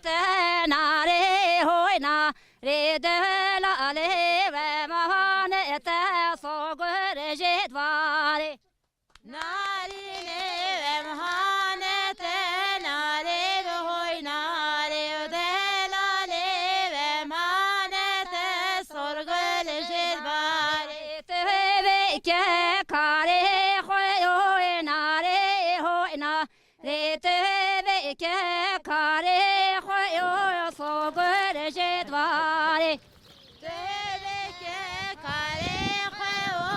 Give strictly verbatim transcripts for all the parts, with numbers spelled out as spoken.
Te narê hoyna rê delalê ve mahane te sogor jê dvarê. Narînê ve mahane te narê ve hoy narê û delalê ve mahane te sorgul jê dvarê. Te ve ke karê xwe yo ê narê hoyna. Rê tevê ke karê xwe yo sogor jê dvarê. Tevê ke karê xwe o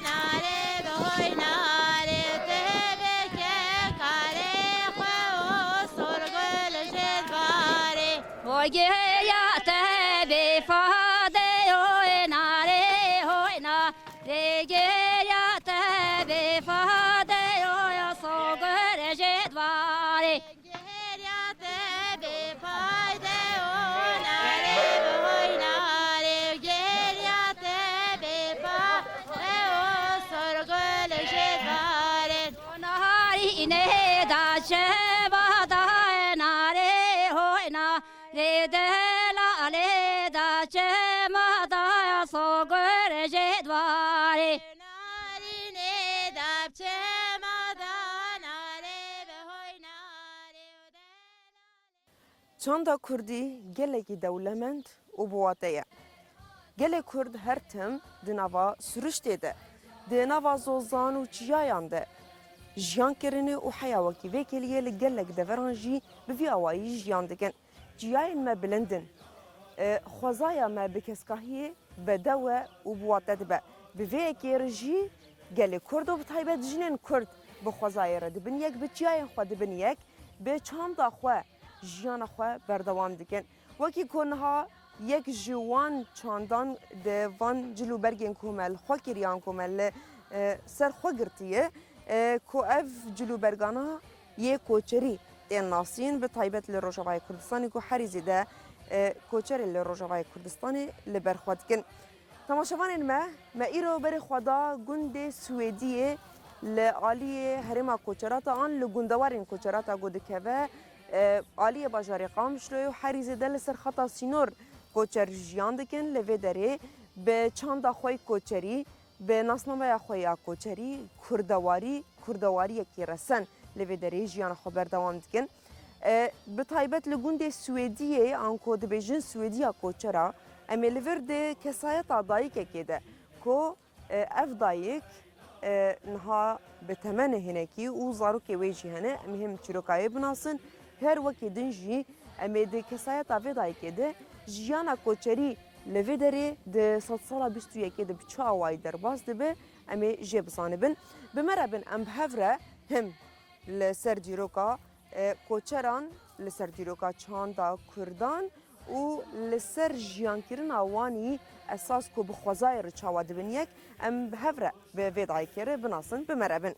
narê bi hoy narê. Tevê ke karê xwe o sorgol jê dvarê. O geriya te bê fade yo ê narê hoyna. Rê geriya te bê fade yo ya sogor jê dvarê. Geriya te bê fayde o nare bi hoy nare. Geriya te bê fayde o sorgol jê dvarê. Naharî ne da çeva da nare hoyna. Lê delalê da çema da ya sogor jê dvarê. Narînê da çema da narê bi hoy narê û delalê. Çanda kurdî gelekî dewlemend û bi wate ye. Gelê kurd her tim di nava siruştê de, di nava zozan û çiyayan de jiyan kirine û heya wekî vê kêliyê li gelek deveran jî bi vî awayî jiyan dikin. Çiyayên me bilind in. E, xwezaya me bi keskahiyê bedew e û bi wate dibe. Bi vê yekê re jî gelê kurd û bi taybet jinên kurd bi xwezayê re dibin yek, bi çiyayên xwe dibin yek, bi çanda xwe, jiyana xwe berdewam dikin. Wekî ku niha yek ji wan çandan di van cil û bergên ku me li xwe kiriyan, ku me li, e, ser xwe girtiye, e, ku ev cil û bergana yê koçerî tên nasîn, bi taybet li Rojavayê Kurdistanê ku herî zêde, e, koçerê li Rojavayê Kurdistanê li ber xwe dikin. Temaşevanên me, me îro berê xwe da gundê Swêdiyê li aliyê herêma Koçerata an li gundewarên Koçerata ku dikeve, e, aliyê bajarê Qamişloyê û herî zêde li ser xeta sînor koçer jiyan dikin. Li vê derê bi çanda xwe yê koçerî, bi nasnameya xwe ya koçerî, kurdewarî, kurdewariyekî resen li vê derê jiyana xwe berdewam dikin. E, bi taybet li gundê Swêdiyê, an ku dibêjin Swêdiya Koçera, em ê li vir di kesayeta dayikekê de, ku, e, ev dayik, e, niha bi temenê hinekî û zarokê wê jî hene, em ê him çîroka wê binasin, her wekî din jî em ê di kesayeta vê dayikê de jiyana koçerî li vê derê di sedsala bîst û yekê de bi çi awayî derbas dibe, em ê jê bizanibin. Bi me re bin, em bi hev re him li ser dîroka, e, koçeran, li ser dîroka çanda kurdan û li ser jiyankirina wanî esas ku bi xwezayê re çawa dibin yek, em bi hev re bi vê dayikê re binasin, bi me re bin.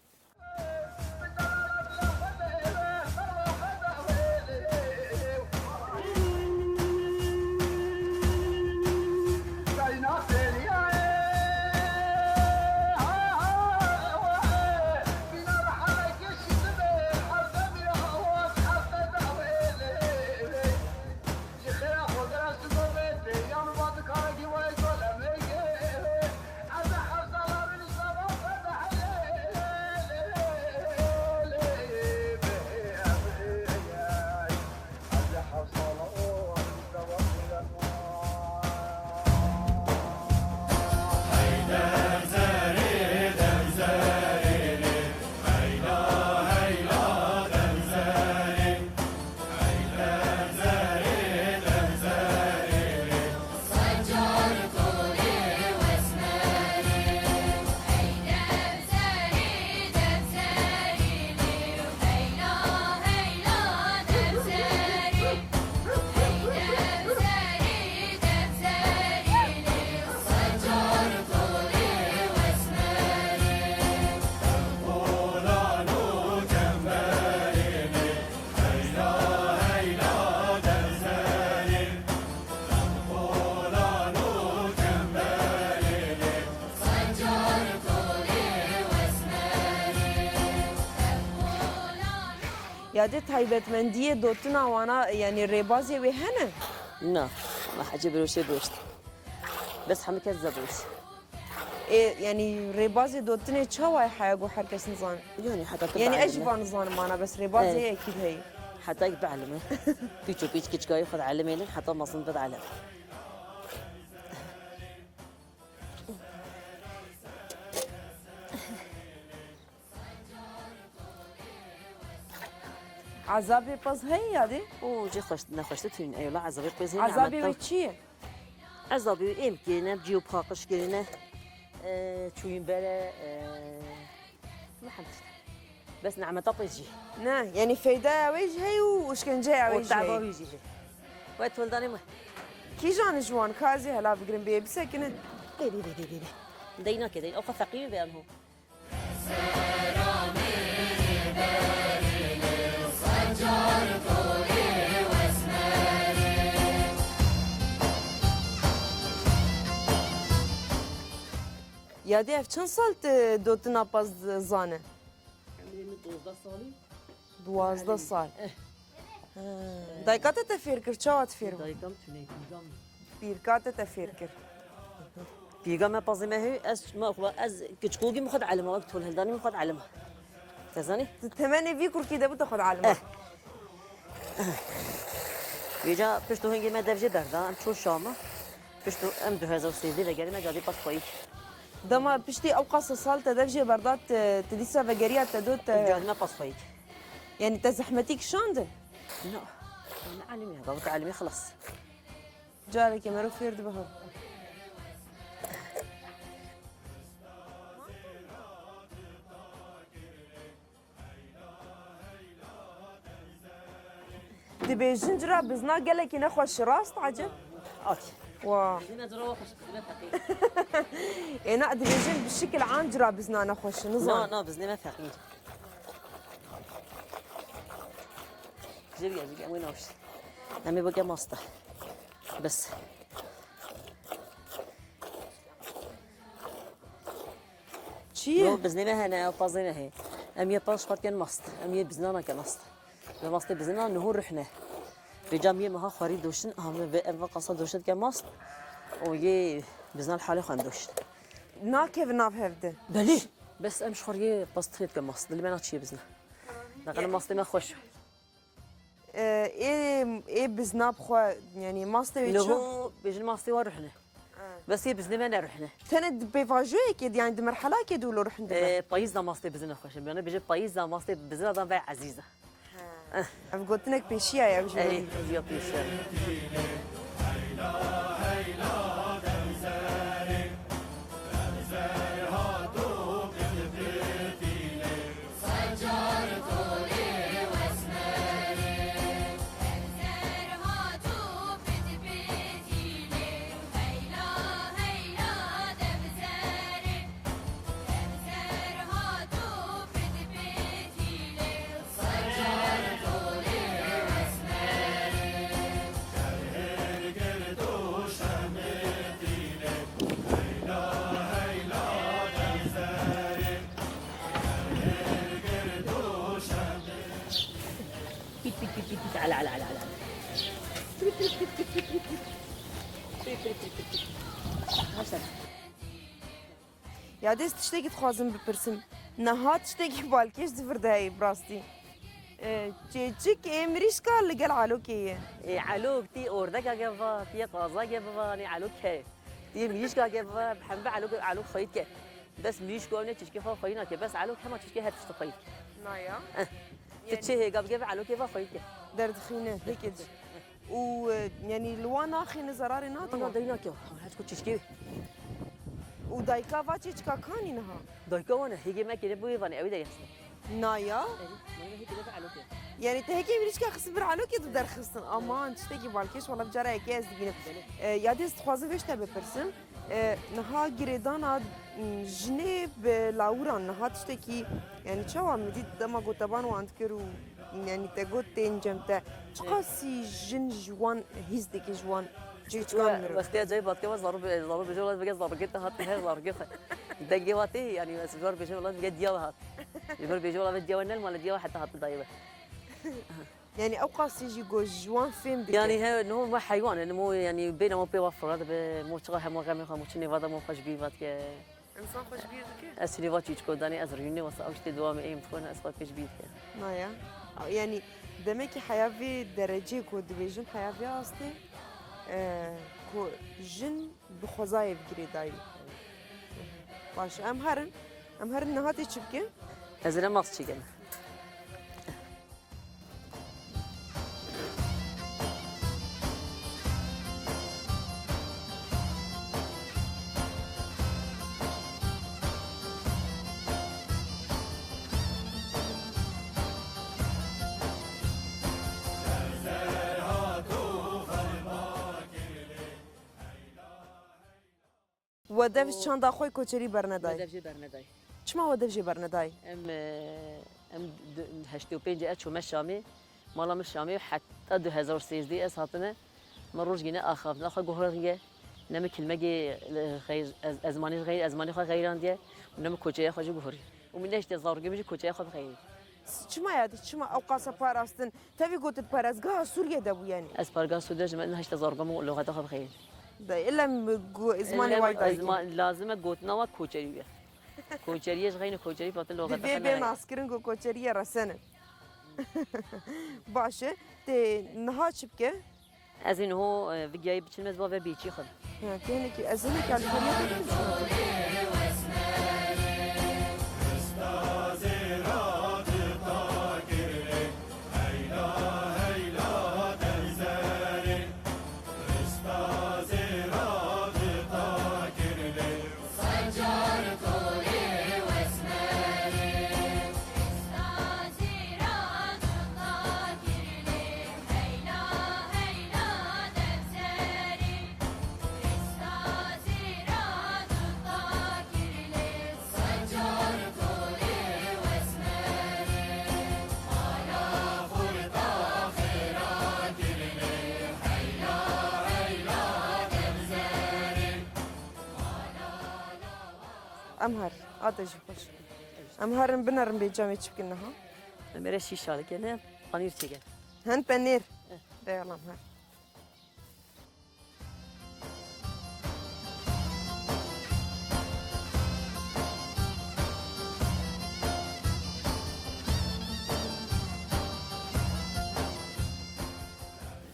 Yadê taybetmendiyê dotina wana, yanî rêbazê wê hene? Na, me hecî biroşê biroşt. Bes hemî kes ze biroşt. Ê, yanî rêbazê dotinê çawa ye heya ku her kes nizane? Yanî heta tu Yanî ez jî bielime. Van nizanim mana, bes rêbazê Evet. Yekî heye. Heta ek bielime. Pîç û pîç kiçkayê xwe dielimênin, heta mezin bielime. Ezabê pez heye yadê? O, cê xweş, nexweştir tune. Eyvallah, ezabê pez heye, Ezabê nehmet wê çi ye? Ezabê wê êm kirine, cî û paqij kirine. E, çûyîn bere, e, ne hem tişt. Bes nehmeta pez jî. Ne, yanî feydeya wê jî heye û û işkenceya wê O jî teba heye. Wî jî heye. Wê toldanê me. Kîjan ji wan ka ez ê hela bigrim bê bisekine? Bê, bê, bê, bê, bê, bê. Dey nake, dey. Ew xwe feqîr be anho. Yadê ev çend sal tu dotina pez zane? Emrê min dozdeh salî. Duwazdeh sal. Eh. Ha. Dayika te te fêr kir, çawa tu fêr bû? Dayikam tune, pîrga min. Pîrka te te fêr kir. Pîrga me pazê me hê, ez me xwe, ez kiçikogî min xwe dielima, wek tolhildanî min xwe dielima. Te zanî? Di temenê vî kurkî de bû te xwe dielima. Eh. Vêca pişt û hingê me dev jê berda, em çûn Şama. Pişt û em du hezar û sêzdeh vegerî me cadê pas xweyî. Dema piştî ew qasa sal te dev jê berda, te, te dîsa vegeriya te do te Cadê me pas xweyî. Yanî te zehmetî kişandin? Na. Ne elimî, gavik elimî xilas. Carekê mero fêr dibe hev. Dibêjin cira bizna gelekî nexweş e, rast eceb? Ak. Wa. Bizina cira wa xweş, bizina feqîr. Êna dibêjin bi şikil an cira bizna nexweş e, nizan. Na, na, biznê me feqîr. Jê bige, jê bige, em wê navşt. Em ê bike masta. Bes. Çi ye? No, biznê me hene, ew pazê me heye. Em yê paz xwar ken mast. Em yê bizna nake mast. Ve mastê bizna niho ruhne. Vêca em yê meha xwarî doşin, ha me ve ev qasa doşin ke mast. O yê bizna li halê xwe em doşin. Nakeve nav hev de. Belê. Bes em ji xwariyê paz têt ke mast. Dilê me naçiye bizna. Naqene mastê me xweş. Ê, ê bizna bi xwe, yanî mastê wê çi? Niho bêjin mastê wa ruhne. Ha. Bes yê biznê me neruhne. Tenê di pêvajoyekê de, yanî di merhelakê de wilo ruhne dibe? Ê, payîz da mastê bizin xweş e. Yanî bêje payîz da mastê bizin da ve ezîz e. Ha. Eh. Ev gotinek pêşiya ye, ew ji Ey, ya pêşiya. Pit, pit, pit, pit, pit. Ala, ala, ala, ala. Pit, pit, pit, pit. Pit, pit, pit, pit, pit. Maşallah. Ya dest tiştekî dixwazim bipirsim. Niha tiştekî balkêş di vir de heye bi rastî. E, çêçik ê mirîşka li gel alokê ye. Ê, alok tî ordeka ge biva, tî qaza ge biva, nê alok he. Tî mirîşka ge biva, hembe alok, alok xweyî dike. Bes mirîşko ew ne çişkê xwe xweyî nake. Bes alok hema çişkê her tişt xweyî dike. Naya. Eh. Tu çi hêga bike ve alokê va xweyî dike. Derdixîne, hêkê diş. Û, e, yanî li wan naxîne zerarê nate wan? Ana dayî nake. Her ku çişkê. Û dayika va çêçika kanî niha? Dayika wan e, hêgê me kêre bûyê vanê, ew ê de yexsine. Na ya? Erê, mane hêkê de alokê. Yanî te hêkê mirîşka xistin bir alokê tu derxistin. Aman, tiştekî balkêş, wala bi cara yekê ez dibînim. Belê. E, ya dê ez dixwazim vê ji te bipirsim. E, niha girêdana, m, jinê bi lawiran niha tiştekî, yanî çawa min dît dema goteban wan dikir û, yanî te got tên cem te. Çiqasî jin ji wan hîs dike ji wan çêçikan mirov? Wextê ecayî batkeva zarû be-, zarû bêje wela bige zarûgê te hat, her zarûgê xwe. Dengê wa tê, yanî ez ji wan bêje wela bige diya we hat. Ji wan bêje wela ve diya we nelmale diya we heta hat dayê we. Yani ew qasî jî ku ji wan fêm dike. Yani he, no, me heywan e, mo, yani bêhna mo pê wa fira dibe, mo çiqa hema xemê xwe, mo çi nêva de mo xwe ji bîr ve dike. Însan xwe ji bîr dike? Ez şirî va çîçko danê, ez rûnê wesa ew ji tê dua me êm dixwin, ez xwe pê ji bîr dike. Na ya. Yani demekî heya vê derecê ku dibêjin heya vê astê, e, ku jin bi xwezayê bi girêdayî. Baş, em herin. Em herin niha tê çi bikin? Ez ê mas çêkim. We dev çanda xwe koçerî bernedayî? We dev jê bernedayî. Çima we dev jê bernedayî? Em, e, em du-, heştê û pêncê ez çûme Şamê. Mala min Şamê heta du hezar û sêzdeh ez hatime. Me rojgîne axaftina xwe guheriye. Ne min kilmegê, e, xeyr, ez, ezmanî xeyr, ezmanî xwe xeyrandiye. Û ne min koçeya xwe jî guheriye. Û min nehişte zarokê min jî koçeya xwe bixeyirî. Çima ya dî? Çima ew qasa parastin? Tevî gotin parêzgeha Sûriyê de bû yani. Ez parêzgeha Sûriyê de ji me nehişte zarokê min loxeta xwe bixeyirî. De îlem gu-, zimanê Îlem way dayî. Zima-, lazim e gotina wa koçerî ye. Koçerî ye, ji xeynî koçerî fatin loxeta xwe nayê. Divê bê naskirin ku koçerî ye resene. Baş e, tê niha çi bike? Ez ê niho, e, vigiyayê biçin, ez va ve bêçî xwin. Ha, tê hinekî, ez hinekî alîkariya xwe bikim. Em her, a te jî xweş. Em herin binerin bê camê çi bikin niha? Em ê re şîş şalike ne, panîr çêke. Hin penêr. Eh. De yalan her.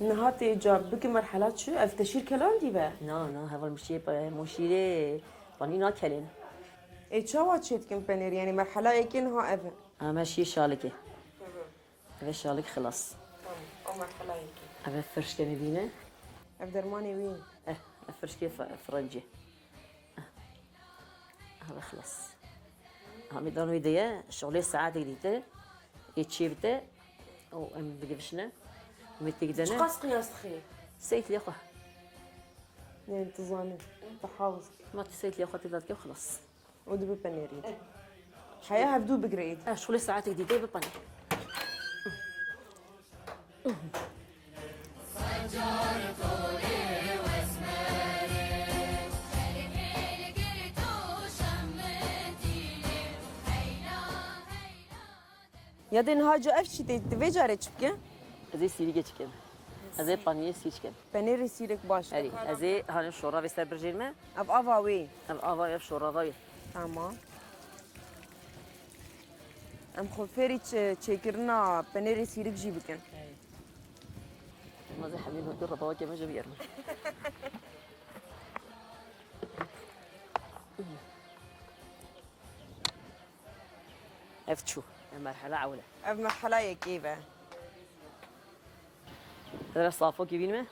Niha tê ca biki merhela çi? Ev te şîr kelandî be? Na, na, heval muşiyê pe-, muşîrê panî nakelên. Ê çawa çê dikin penêr? Yani merhela yekê niha ev e? Ama şîr şalikê. Ev şalik xilas. Tamam, o merhela yekê. Ev firşke nivîne. Ev dermanê wî. Eh, ev firşkê fe-, frencî. Eh. Ev xilas. Hamî dan wî de ye, şixulê saetek dîte, ê çê bite, û em bigivişine. Em ê têk dene. Çiqas qiyas dixî? Seyt lê xwe. Yani tu zanî, tu hawiz. Ma tu seyt lê xwe tê dadike xilas. û dibe penêrî. Heya hevdû bigire êdî. Eh, şulê saetek dîtê bi penêr. Ya dê niha ca ev çi tê, tu vê carê çi bike? Ez ê sîrîkê çikim. Ez ê paniyê sîr çikim. Penêrê sîrek baş e. Erê, ez ê hanê şora vê ser birjêrime. Ev ava wê. Ev ava, ev şora va wê. Tamam. Em xwe fêrî çi-, çêkirina penêrê sîrik jî bikin. Erê. Ma zê hemî nokê rebawekê me ji bîr me. Ev çû. Ev merhela ewil e. Ev merhela yekê ve. Zira safokî bînime.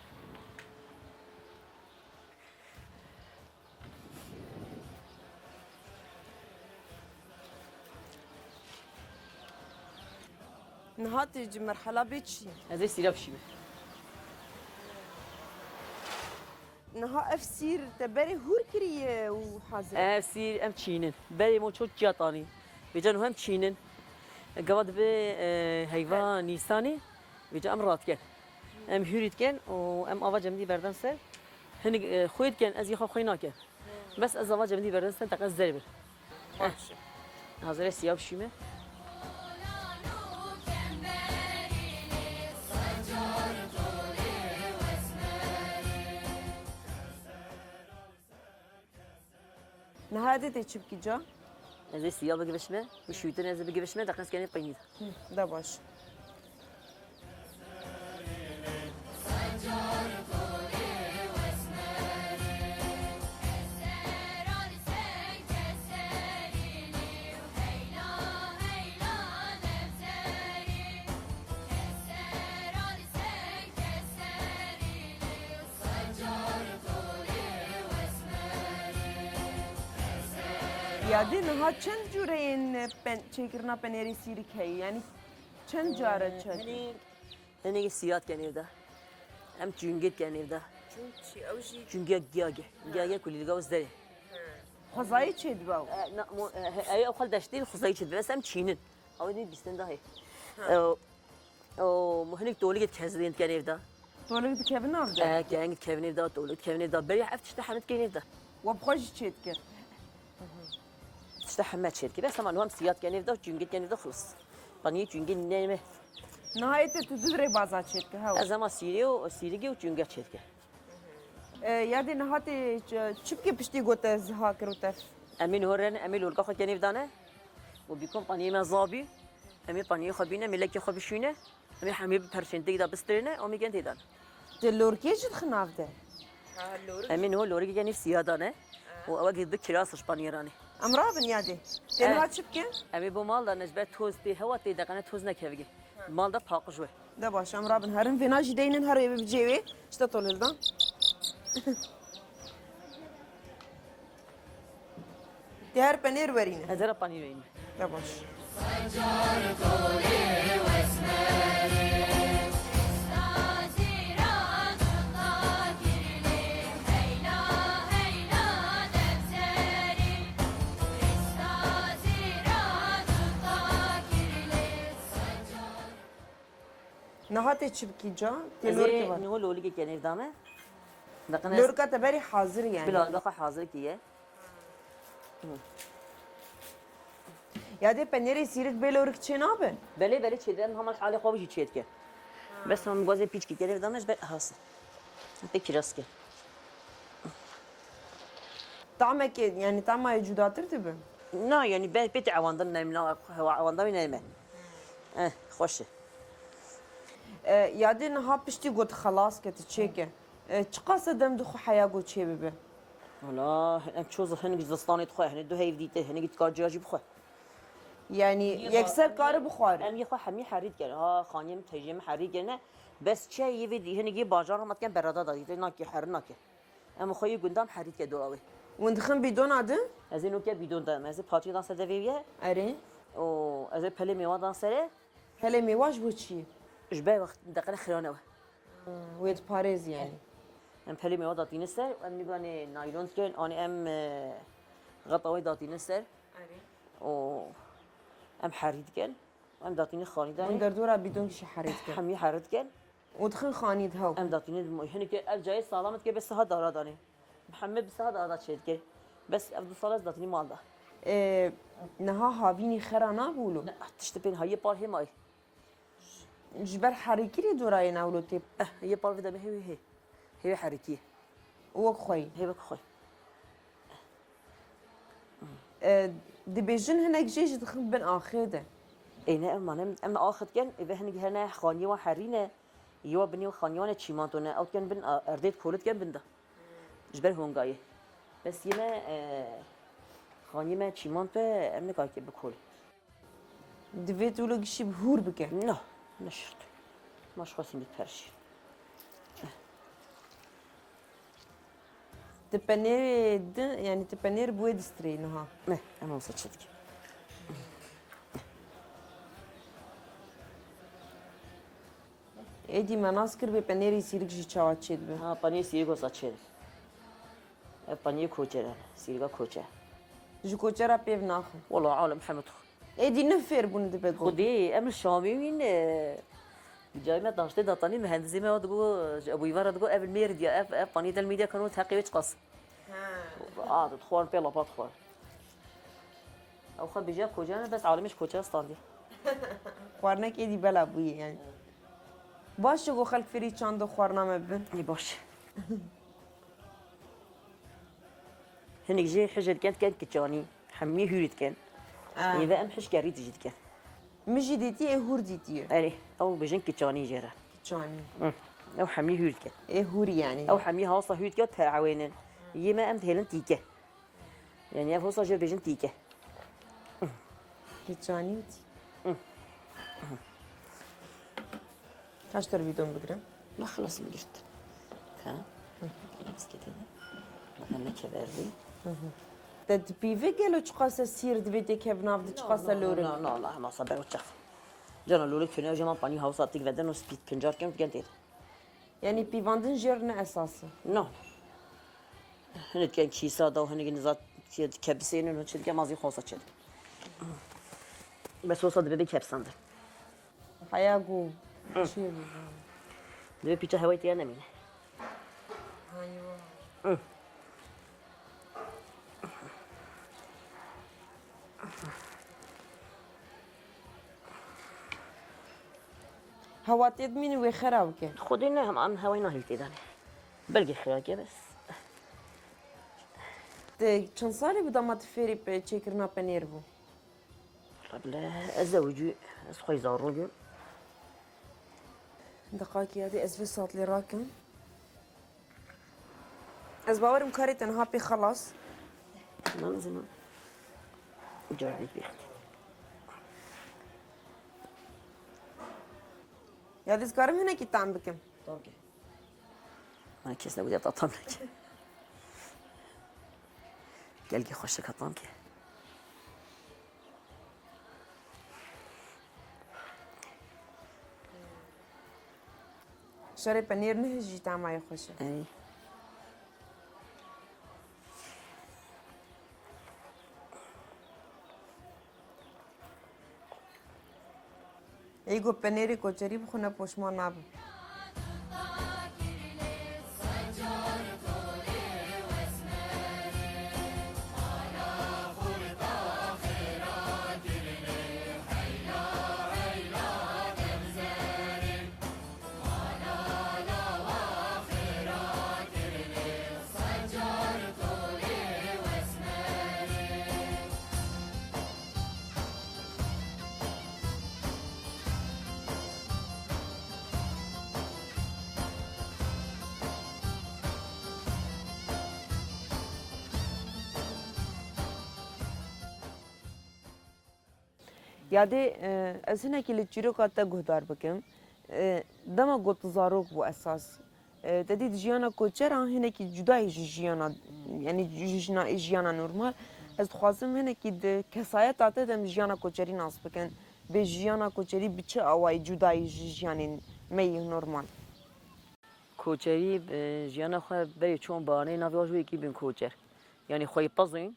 Niha tu ji merhela bê çi? Ez ê sîra bişîme. Niha ev sîr te berê hûr kiriye û hazir e? Ev sîr em çînin. Berê mo ço çiya tanî. Vêca niha em çînin. Gava dibe, e, heyva Nîsanê. Vêca em radikin. Em hûrî dikin û em ava cemidî berdan ser. Hinek, e, xwê dikin, ez yê xwe xwê nakim. Bes ez ava cemidî berdan ser, teqez zerê bir. Baş e. Hazir e, sîya bişîme. Niha dê tê çi bikî ca? Ez ê siya bigivişme, bi şûtin ez ê bigivişme, deqen ez kenê peynî de. Hı, de baş. Ya dê niha çend cûreyên pen, çêkirina penêrê sîrik heye? Yanî çend care çêkir? Hinî, hinî siyat kenê de. Em çûngêt kenê de. Çûng çi? Ew jî Çûngiya giyage. Giyage kulîlga û zerê. Xwezayî çêdibe ew. E, na, mo, e, he, ew xwe deştê xwezayî çêdibe. Em çînin. Ew dê bîstin dahê. Ew, ew, mo hinik toligê kezlên kenê de. Tolig dikevin nav de? E, keng dikevin de, tolig dikevin de. Berî ev tişte hemit kenê de. We bi xwe jî çêdikir. Tişte heme çêdikir. Bes ama niha em siyat kenê de, çûngêt kenê de xulus. Paniyê çûngê neyme. Nihayetê tu du rêbaza çêdikir, hew. Ez ema sîrê û sîrigê û çûnge çêdikir. E, ya dê niha tê çi, çi bike piştî ku te ziha kir û te? Em ê niho re ne, em ê lorga xwe kenê dane. Û bîkom paniyê me zabî. Em ê paniyê xwe bîne, em ê lekê xwe bişûne. Em ê hemî bi perşên tê de bistirêne, em ê gen tê dane. Te lorkê jî dixin nav de? Em ê niho lorikê kenê siya dane. Û ew ê bi kiras ji paniyê ranê. Em rabin ya dê. Tê niha çi bikin? Em ê bo mal de ne ji ber toz tê hewa tê deqene toz nekevigê. Mal de paqij we. De baş, em rabin herin vêna jî deynin her ê bibicê wê. İşte tolildan. Tê her penêr werîne. Ez her panî weyîme. De baş. Niha tê çi bikî ca? Tê lorikê var. Niho lorikê kenê dame. Lorika te berî hazir yani. Bila, xwe hazir kiye. Ya dê penêrê sîrik bê lorik çê nabe? Belê, belê çê de, em hema halê xwe jî çê dike. Bes em gazê pîçkî kenê dame ji ber hase. Pê kiras ke. Tamekê, yani tamayê cudatir dibe? Na, yani be, pê te ewandin neyme, na, hewa ewanda wî neyme. Eh, xweş e. E, ya dê niha piştî got xelas ke tu çêke. E, çiqas e dem dixwe heya got çê bibe? Wala, em ço zi-, hinek zistanê dixwe, hinek du heyv dîte, hinek dikar ciya jî bixwe. Yani yekser kare bixware. Em yê xwe hemî herî dikin. Ha, xaniyê min, teyjê min herî kirine. Bes çi ye vê dî, hinek yê bajar hema dikin berada da dîte, nake, herî nake. Em xwe yê gunda em herî dike dora wê. Hûn dixin bîdona din? Ez ê noke bîdon de, ez ê paçî dan ser devê ye. Erê. Û ez ê pelê mêwa dan serê. Pelê mêwa ji bo çi? Ji ber wext deqene xirane we. Wê diparêz yani. Em pelê mêwa datîne ser, em nîganê naylon dikin, anê em, e, xeta wê datîne ser. Erê. Û em herî dikin. Em datîne xanî danê. Hûn derdora bîdon kişî herî dikin. Hemî herî dikin. Û dixin xanî di hew. Em datîne di mo-, hinek ev cayê salam dike, bes siha dara danê. Mihemed bi siha dara çê dike. Bes ev du sal ez datîne mal da. E, niha havînî xera nabû lo? Ne, tiştê pê niha yê par hê mayî. Ji ber herîkirî dorayê newlo tê. Eh, yê par vide me hêwî hê. Hêwî herîkî. Wek xweyî. Hê wek xweyî. E, dibêjin hinek jê jî dixin bin axê de. Ê ne, em, em, em axê dikin, ê ve hinek hene xaniyê wan herî ne, yê wa binê xaniyê wan e çîmanto ne, ew dikin bin, a, erdê dikole dikin bin de. Ji ber hongayê. Bes yê me, e, xaniyê me çîmanto ye, em nikarike bikole. Divê tu wilo gişî bi hûr bike. Na, ne şert. Ma ji xwe sîndî perşî. Ti penêrê di, yani ti penêr bi wê distirê niha. Ne, em wisa çi dikin. Êdî me nas kir bê penêrê sîrik jî çawa çêdibe. Ha, penêrê sîrik wisa çêdibe. Ev penêrê koçer e, sîrika koçer. Ji koçera pêv naxwe. Wala alem hemet xwe. Êdî ne fêr bûn dibe got. Xwedê, em li Şamê wîn, e, cayê me daştê datanî, mihendisê me wa digo, ji Ebûyîva re digo, ev mêr diya, ev, ev panî del mîdiya kano teqê wê çiqas. Ha. A, dixwarin pê lapa dixwarin. Ew xwe bêje koçer e, bes alemê ji koçera standiye. Xwarinek êdî bela bûye yani. Baş e ku xelk fêrî çanda xwarina me bibin. Ê baş. Hinek jî hije dikin, dikin kiçanî. Hemî hûr dikin. Ah. Ê ve em hişkerî jî dikin. Min jî dîtiye, hûr dîtiye. Erê, ew bijin kiçanî jê re. Kiçanî. Hı. Ew hemî hûr dikin. Ê hûr yani. Ew hemî hawsa hûr dikin, terawênin. Yê me em dihêlin tîke. Yani ev hosa jê bêjin tîke. Kiçanî û tîke. Hı. Kaç tane bidon bigirim? Ma xilas min girt. Ha? Hı. Biskete de. Baka ne keverdî. Hı hı. Te di pîvê gelo çiqase sîr divê tê kev nav de çiqase lorin? No, no, no, no, masa ber o çax. Cana lorê kune jema panî hawsa tik veden o spît kincar kem gen tê. Yani pîvandin jêr ne esas e? No. Hinek kîsa da, hinek nizat kebisênin, çi dike mazî xosa çi. Bes xosa dibe bê kebisandin. Haya ku Hı. çi? Dibe pîça hewayê têya nemîne. Haywa. Hı. Hewa tê dimîne wê xera bike. Xwedê ne, em, em hewayê nahîl tê danê. Belkî xera ke bes. Te çend salî bû dema tu fêrî pe-, çêkirina penêr bû? Wala bile, ez zewicî, ez xwey zarok im. Deqakî yadê ez vê satlê rakim. Ez bawerim karê te niha pê xelas. Tamam, ez ema. Cevabê pêxî. Ya ez karim hinekî tam bikim. Tamam ki. Bana kes ne bu tam ki. Gelkî xweşik tam ki. Şerê penêr nihijî, tama yê xweş e. Ey. Ey ku penêrê koçerî bixwe ne poşman nabe. Yadê, e, ez hinekî li çîroka te guhdar bikim. E, dema got zarok bû esas. E, te dît jiyana koçer an hinekî cudayî ji jiyana, yanî ji jina-, jiyana normal. Ez dixwazim hinekî di kesayeta te de em jiyana koçerî nas bikin. Bê jiyana koçerî bi çi awayî cudayî ji jiyanên me yê normal? Koçerî, e, jiyana xwe berê çûn bahaneyê navê wan ji wê yekî bûn koçer. Yanî xweyî pezên.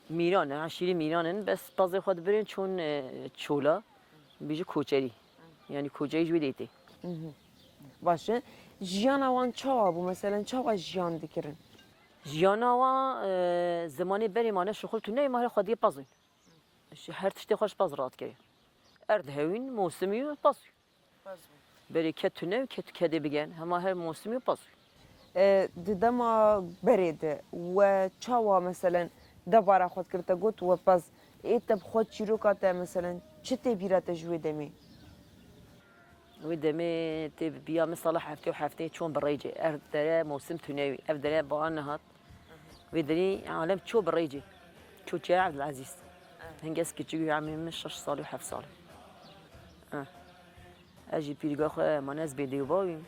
Mîran e, eşîrî Mîran in, bes pezê xwe dibirin çûn, e, çola, bêjî koçerî. Yanî koçerî ji wê dê tê. Mhm. Baş e. Jiyana wan çawa bû? Meselen çawa jiyan dikirin? Jiyana wan, e, zimanê berê mane şixul tune, ma her xwediyê pezin. Ji her tiştê xwe ji pez radikirê. Erd hewîn, mosimî û pez. Berê ke tune û ke tu kedê bigen, hema her mosimî û pez. E, di dema berê de we çawa, meselen, debara xwe dikir, te got we pez, ê te bi xwe çîroka te, meselen, çi tê bîra te ji wê demê? Wê demê tê bi biya min sala heftê û heftê çûn bi rêcê. Ev dere mosim tune wî, ev dere bahar nehat. Wê derî alem çû bi rêcê. Çû çiya Evdilezîz. Hingê ez kiçik bû, emî min şeş sal û heft sal. Eh. Ez jî pîrga xwe, mane ez bêdêva bûm.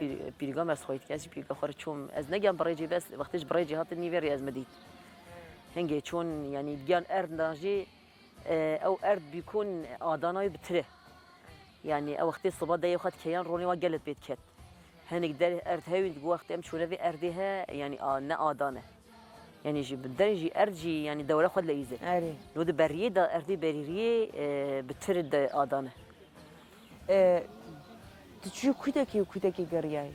Pîr-, pîrga me ez xweyî dike, ez jî pîrga xwe re çûm. Ez negiyan bi rêcê, bes wextê ji bi rêcê hatin nîvê rê ez me dît. Hingê çûn, yanî digiyan erd dan jî, e, ew erd bîkon Adana wî bi tir e. Yanî ew wextê siba deyê xwe dikeyan ronê wa gelek pê diket. Hinek der erd hewîn digo wextê em çûne vê erdê he, yanî a, ne adan e. Yanî jî bi derê jî erd jî yanî dewre xwe dileyîze. Erê. Lo di beriyê de erdê berîriyê, e, bi tir de adan e. E, tu çû kutekî û kutekî geriyayî?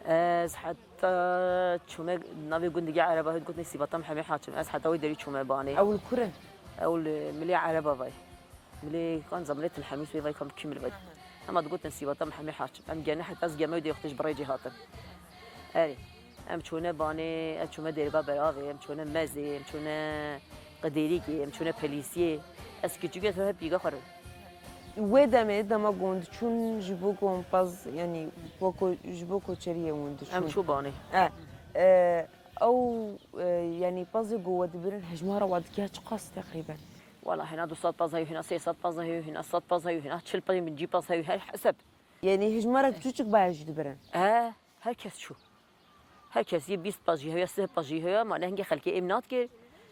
Ez heta çûme navê gundî ge ereba hûn gotinê Sîvata Mihemê Haçim. Ez heta wê derî çûme banê. Ew li kur e? Ew li milê ereba vay. Milê kanca milê Til Hemîs wê vay kam kim li vay. Hema digotin Sîvata Mihemê Haçim. Em gene heta ez geme wê dê wextê ji bi rêcê hatin. Erê. Em çûne Banê, em çûme Dêrga Beravê, em çûne Mezê, em çûne Qidêrîkê, em çûne Pelîsiyê. Ez kiçûkê hep pîga xwe re. Wê demê dema ku hûn diçûn ji bo ku hûn pez, yanî weko ji bo koçeriyê hûn diçûn. Em çû Banê. E, e, ew, e, yanî pezê ku we dibirin hejmara we dikiya çiqas teqrîben? Wala hêna du sed pez heyû, hêna sê sed pez heyû, hêna sed pez heyû, hêna çil pez, pêncî pez heyû, her heseb. Yanî hejmara çûçik baye jî dibirin? E, her kes çû. Her kes yê bîst pez jî heye, sih pez jî heye, ma ne hingê xelkê êm nadikir.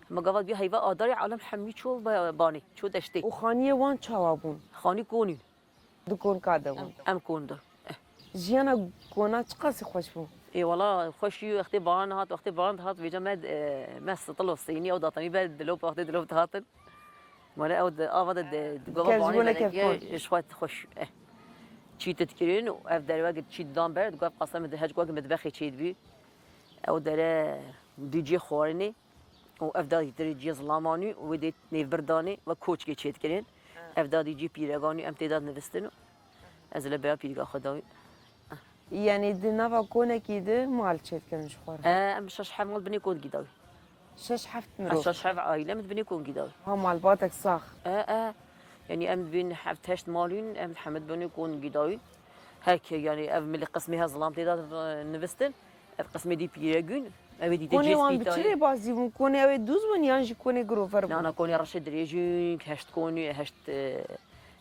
Ma gava dibiya heyva adarê alem hemî çû ba-, Banê, çû deştê. Û xaniyê wan çawa bûn? Xanî konîn. Di konka de bûn. Em kon de. Jiyana kona çiqasî xweş bû? Ê wala xweş jî wextê baran hat, wextê baran dihat vêca me, e, me stil û sênî ew datanî ber dilop, wextê dilop dihatin. Mane ew di ava de di, di gava Kes ji banê bo ne belediye kevkon. Ji xwe xweş. Eh. Çî tu dikirin û ev derve çî didan ber, di gav qasem de hec gwa ki medbexê çê dibî. Ew dere dî cê xwarinê û ev da dî cê zilamanî û wê dê nêvbirdanê ve koçkê çê dikirin. Ev da dî cê pîreganî em tê da nivistin û ez li bera pîrga xwe dawî. Yanî di nava konekî de mal çêdikin ji xwe re? E, em şeş heft mal binê kongî dawî. Şeş heft mirov? Şeş heft aîle min binê kongî dawî. Ha malbatek sax. E, e. Yanî em dibîn heft heşt malîn, em hemid binê kongî dawî. Her ke yanî ev milî qismê he zilam tê de, e, nivistin. Ev qismê dî pîregûn. Ev ê dî tê Konê wan bi çi cêspîtayê. Rê bazî bûn? Konê ew ê dûz bûn yan jî konê girover bûn? Na, na, konê reşê dirêj in, heşt konî, heşt, e,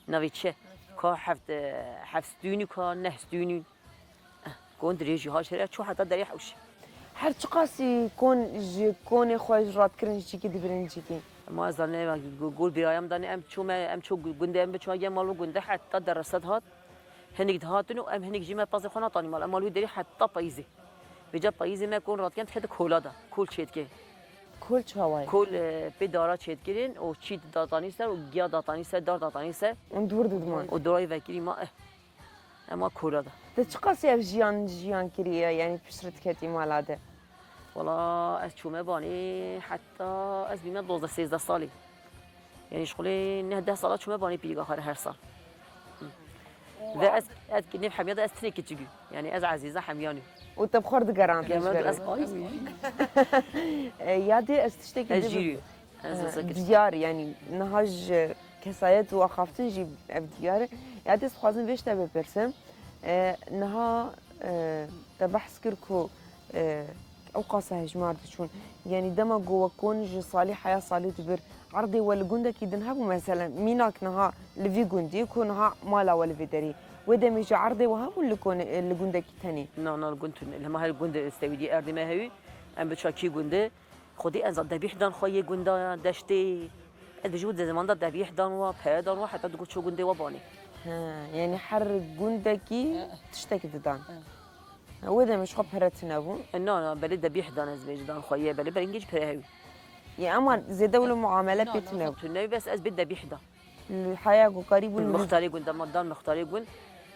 navê çi? Ka heft, e, heft stûnî ka neh stûnî. Eh, kon dirêjî ha şerê çû heta derê hewşê. Her çiqasî kon ji konê xwe ji radikirin ji çîkî dibirin cîkî? Ma ez zane gol birayam dane em çû me, em çû gu-, gundê em biçû gel mal û gundê heta derese dihat. Hinik dihatin û em hinik jî me pezê xwe natanî mal. Em mal wî derî heta payîzê. Vêca payîzê me kon radikin dikete kola da. Kol çêdike. Kol çawa ye? Kol, e, pê dara çêdikirin û çî datanî ser û giya datanî ser, dar datanî ser. Û dûr didiman. Û dorayî vekirî ma, eh. Ema kola da. Te çiqas ev jiyan jiyan kiriye, yanî piştre diketî mala de? Wala ez çûme banê heta ez bîme dozdeh sêzdeh salî. Yanî ji xulê neh deh sala çûme banê pîrîka xwe re her sal. Ve ez, ez nêv hemiya de ez tinê kiçik û. Yanî ez ezîza hemiyan û. Û te bi xwe re digerand. Yanî ez ayî. E, ya dê ez tiştekî Ez jî. Ez e, diyar, yanî niha ji kesayet û axaftin jî ev diyar e. Ya dê ez dixwazim vê ji te bipirsim. E, niha, e, te behs kir ku, e, ew qasa hejmar diçûn. Yanî dema ku we kon ji salî heya salî dibir, erdê we li gundekî din hebû, meselen, mînak niha li vî gundî ku niha mala we li vê derî. Wê demê jî erdê we hebûn li kon, li gundekî tenê? Na, na, li gund tune. Li hema her gund stewîdî erdê me hewî. Em bi çakî gundê. Xwedî ez debîh dan xwe yê gunda deştê. Ez bi ji û di zeman de debîh dan wa, pere dan wa, heta digot ço gundê wa banê. He, yanî her gundekî tiştekî didan. He. Wê demê ji xwe pere tune bû. E, na, na, belê debîh dan ez bêjî dan xwe yê, belê berengê jî pere hewî. Yê ema zêde wilo muamele pê tune bû. Tune bes ez bê debîh dan. Li heya ku karî bûn. Mixtarê gund, dema dan mixtarê gund.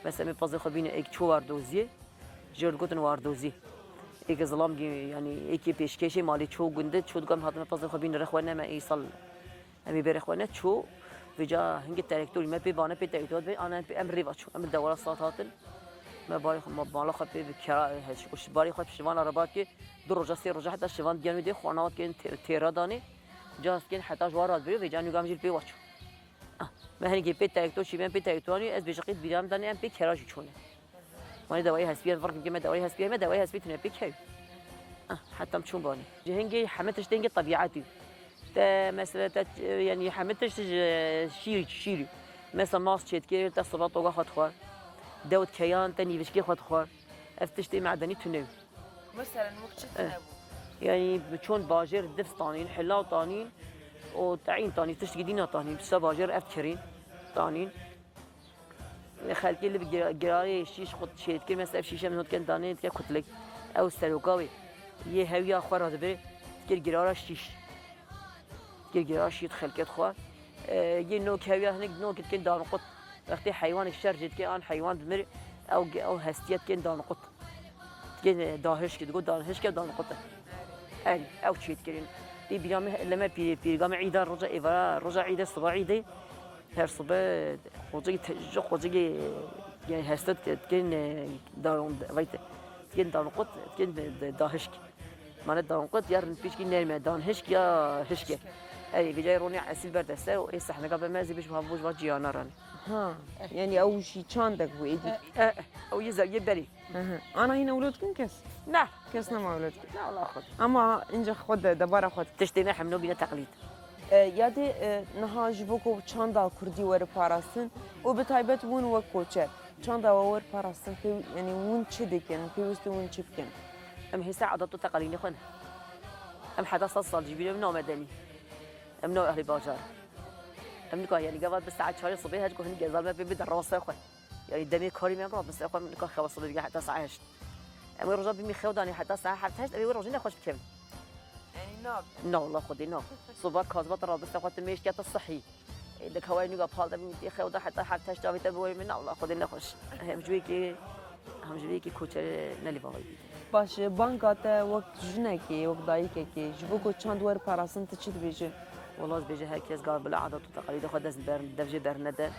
Mesela me pazê xwe bîne êk çû wardoziyê. Jê re digotin wardozî. Êk zilam gî, yanî êkê pêşkêşê malê çû gundê, çû digo em hatine pazê xwe bîne rexwe ne me îsal. Em ê bê rexwe ne çû. Vêca hingê terektorî me pê bane pê terektor dibê, ana em pê, em rêva çû. Em bi dewara sat hatin. Me barê xwe, me mala xwe pê bi kera, he, ji, ji barê xwe şivan araba kê. Du roja, sê roja heta şivan diyan wê dê xwana wat kên tê-, têra danê. Caz kên heta ji wa radibirê, vêca nûgam jî li pê wa çû. Ah, me hinekî pê terektor çî, me pê terektoranî, ez bêjim qît bîran danê, em pê kera jî çûne. Wanê dawayê hespiyê, vir me dawayê hespiyê, me dawayê hespiyê tune pê key. Ah, heta em çûn banê. Ji hingê heme tişt hingê tebîetî. Te mesela te, yanî heme tişt ji şîr, şîr. Mesela mas çêdikir, te siba toga xwe dixwar. Dewt keyan, te nîvişkê xwe dixwar. Ev tiştê medenî tune. Meselen, wek çi tune bû? Yanî bi çond bajêr div tanîn, hilaw tanîn û teîn tanîn, tiştekî dî natanîn. Bi se bajêr ev kirîn tanîn. Xelkê li bi gira-, girarê şîş xwe çêdikir, mesela ev şîşe min hot ken danê dike kutlek. Ew seroka wê yê hewiya xwe re dibe, dikir girara şîş. Girgira şît xelkê dixwar. E, yê nok hewiya hinek nok dikin danqut. Wextê heywanek şer jê dike an heywan dimir, ew, ew hestiye dikin danqut. Dikin, e, dahişke, digo dahişke danqut e. Erî, ew çê dikirin. Dê bîra me, leme pîrê, pîrga me îda roja êvara, roja îde, siba îde. Her sibe, xocekî te-, ji xocekî, e, heste dikin, e, daron, veyte. Dikin danqut, dikin dahişk. Mane danqut ya rinpişkî nerme, danhişk ya hişke. Ey, vîcay ronî esîl ber deste û ê sehneka be mezî biş va bûj va ciyana ran. Ha, yani ew jî çandek bû êdî. E, e, ew yê zeviyê berî. Hı hı. Ana hîn ewlod kin kes? Ne. Kes nema ewlod kin. Ne, Allah xwe. Ama ince xwe de, debara xwe. Tiştê me hemno bîne teqlîd. E, yadê, e, niha ji bo ku çanda kurdî were parastin û bi taybet hûn wek koçer. Çanda we wer parastin, pêw-, yani hûn çi dikin, pêwîst e hûn çi bikin? Em hêsa edat û teqalînê xwe ne. Em heta sed sal jî bîne, em namedenî. Em ne ehlî bajar. Em nika yani gava bi saet çarê sibê her ku hin gezal me pê bide rastê xwe. Yani demê karî me em rast bi ser xwe, em nika xewa sibê bige heta saet heşt. Em wê roja bimî xew danî heta saet heft heşt, em ê wê rojê nexweş bikevin. Yani na. Na, wala Xwedê na. Soba kazba te rabiste xwe, tu mêştiya te sihî. Ê, di kawayê nûga pal de bimî tê xew da heta heft heşt avê te bi wê min, na, wala Xwedê nexweş. Hem ji wê kê, hem ji wê kê koçerê nelî bavayî bî. Baş e, banga te wek jinekê, wek dayikekê, ji bo ku çand wer parastin tu çi dibêjî? Wala ez bêje her kes gava bila adat û teqalîdê xwe dest ber, dev jê bernede.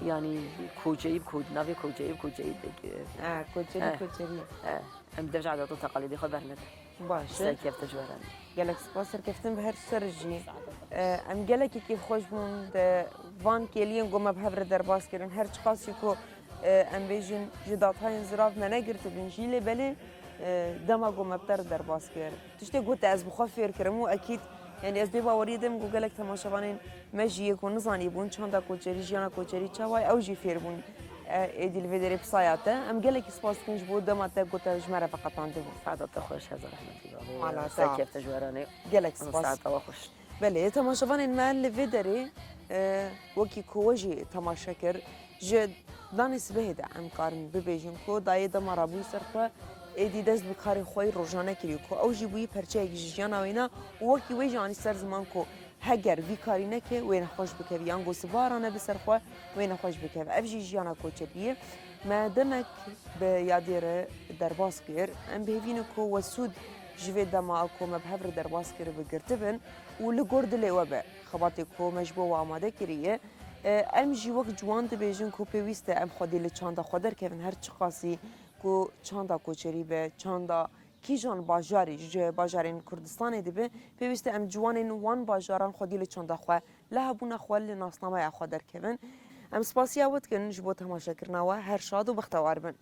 Yani koçeyî bi koç-, navê koçeyî bi koçeyî dike. Ha, koçerî, Eh. koçerî. Eh, em dev ji adat û teqalîdê xwe bernede. Baş e. Serkeftin ji we re. Gelek spas, serkeftin bi her ser jî. E, em gelekî kêfxweş bûn de van kêliyên ku me bi hev re derbas kirin. Her çiqasî ku, e, em bêjin ji datayên zirav me negirtibin jî, lê belê, e, dema ku me bi te re derbas kir. Tiştê ku te ez bi xwe fêr kirim û ekîd, yani ez bê baweriyê de me ku gelek temaşevanên me jî yê ku nizanîbûn çanda koçerî, jiyana koçerî çawa ye, ew jî fêr bûn. E, êdî li vê derê bi saya te. Em gelekî spas dikin ji bo dema te ku te ji me re veqetandibû. Saeta te xweş, hezar rehmetî be. Mala te. Serkefte ji we re ne. Gelek spas. Saeta we xweş. Belê, temaşevanên me li vê derê, e, wekî ku we jî temaşe kir, ji danê sibehê de em karin bibêjin ku dayê dema rabûyî ser xwe, êdî dest bi karê xwe yî rojane kiriye ku ew jî bûyî perçeyek ji jiyana wêna û wekî wê jî anî ser ziman ku heger vî karî neke, wê nexweş bikevî, yan ku siba rane bi ser xwe, wê nexweş bikeve. Ev jî jiyana koçerî ye. Me demek bi yadê re derbas kir. Em bi hêvî ne ku we sûd ji vê dema ku me bi hev re derbas kiribe girtibin û li gor dilê we be. Xebatê ku me ji bo we amade kiriye. E, em jî wek ciwan dibêjin ku pêwîst e em xwedî li çanda xwe derkevin, her çiqasî ku çanda koçerî be, çanda kîjan bajarî ji bajarên Kurdistanê dibe, pêwîst e em ciwanên wan bajaran xwedî li çanda xwe, li hebûna xwe, li nasnameya xwe derkevin. Em spasiya we dikin ji bo temaşekirina we, her şad û bextewar bin.